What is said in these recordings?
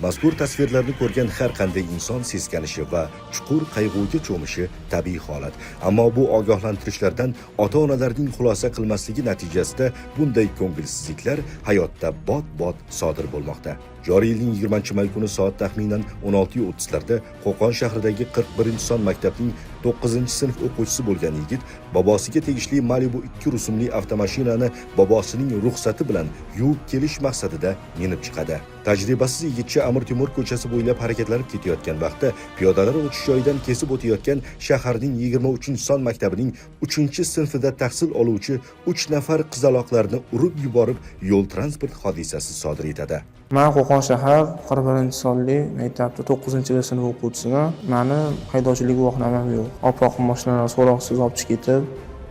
Mazkur tasvirlarni ko'rgan har qanday inson seskanishi va chuqur qayg'uga cho'mishi tabiiy holat. Ammo bu ogohlantirishlardan ota-onalarning xulosa qilmasligi natijasida bunday ko'ngilsizliklar hayotda bot-bot sodir bo'lmoqda. Joriy yilning 20-may kuni soat taxminan 16:30 larda Qo'qon shahridagi 41-son maktabning 9-sinf o'quvchisi bo'lgan yigit bobosiga tegishli Malibu 2 rusumli avtomashinani bobosining ruxsati bilan yuvib kelish maqsadida minib chiqadi. Tajribasiz yigitcha Amir Temur ko'chasi bo'ylab harakatlanib ketayotgan vaqtda piyodalar o'tish joyidan kesib o'tayotgan shaharning 23-son maktabining 3-sinfida tahsil oluvchi 3 nafar qizaloqlarni urib yuborib, yo'l transport hodisasi sodir etadi. Man Qo'qon shahar 41-sonli maktabda 9-sinf o'quvchisiman. Mani haydovchilik guvohnomam yo'q. Oppoq mashinalar so'roqsiz olib chiqib ketib,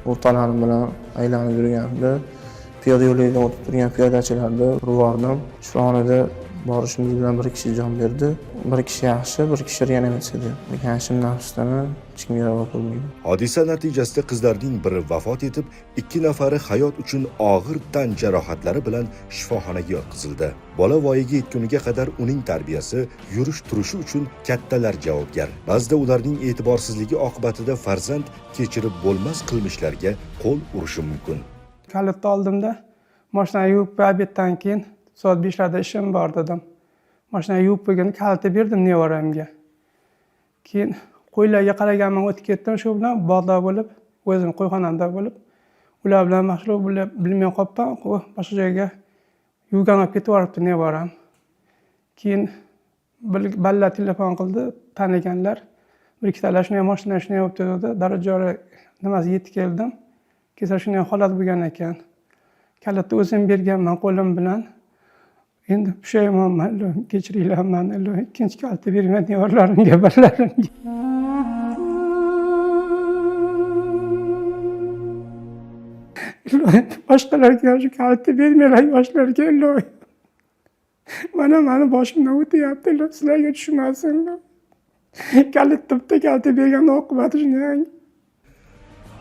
o'rtoqlarim bilan aylanib yurganimda piyoda yo'lakdan o'tib turgan piyodachilarni urib yubordim. Shifoxonada borishimiz bilan bir kishi jon berdi. Bir kishi yaxshi, bir kishi reanimatsiyada. Lekin shundan afsusdaman, hech kimga ravo ko'rmayman. Hodisa natijasida qizlarning biri vafot etib, 2 nafari hayot uchun og'ir tan jarohatlari bilan shifoxonaga yotqizildi. Bola voyaga yetguniga qadar uning tarbiyasi, yurish-turishi uchun kattalar javobgar. Ba'zida ularning e'tiborsizligi oqibatida farzand kechirib bo'lmas qilmishlarga qo'l urishi mumkin. Kalitni oldimda, mashinani yuvib обед dan keyin soat 5 larda ishim bor dedim. Mashinani yuvib qo'ygan kalitni berdim nevaramga. Keyin qo'ylarga qaraganman, o'tib ketdim, shu bilan bog'da bo'lib, o'zim qo'yxonamda bo'lib, ular bilan mashg'ul bo'lib bilmay qolibman, boshqa joyga yuvgan olib ketib yuboribdi nevaram. Keyin balla telefon qildi, taniganlar. Bir ikkitalar shunday mashina shunday bo'lib turdi, darrov nimasi yetib keldim. Kelsa shunday holat bo'lgan ekan. Kalitni o'zim berganman qo'lim bilan. Endi pushaymonman, ilohim kechiringlar mani, ilohim ikkinchi kalitni berma nevaralarimga, bolalarimga. Ilohim boshqalarga ham shu kalitni bermanglar, yoshlarga ilohim. Mana mani boshimdan o'tyapti, ilohim sizlarga tushmasin. Kalitni bitta kalitni bergan oqibati shunday.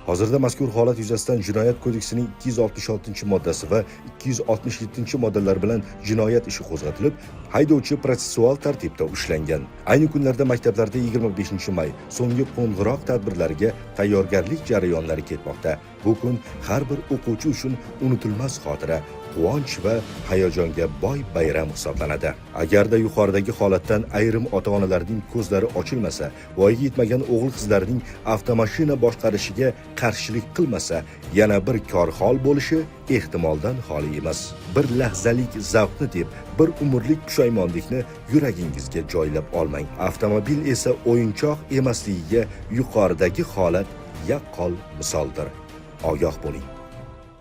Hozirda mazkur holat yuzasidan Jinoyat kodeksining 266-moddasi va 267-moddalari bilan jinoyat ishi qo'zg'atilib, haydovchi protsessual tartibda ushlangan. Ayni kunlarda maktablarda 25-may so'nggi qo'ng'iroq tadbirlariga tayyorgarlik jarayonlari ketmoqda. Bu kun har bir o'quvchi uchun unutilmas xotira, quvonch va hayajonga boy bayram hisoblanadi. Agarda yuqoridagi holatdan ayrim ota-onalarning ko'zlari ochilmasa, voyaga yetmagan o'g'il-qizlarining avtomashina boshqarishiga qarshilik qilmasa, yana bir korxol bo'lishi ehtimoldan xoli emas. Bir lahzalik zavqni deb bir umrlik pushaymonlikni yuragingizga joylab olmang. Avtomobil esa o'yinchoq emasligiga yuqoridagi holat yaqqol misoldir. Ogoh bo'ling.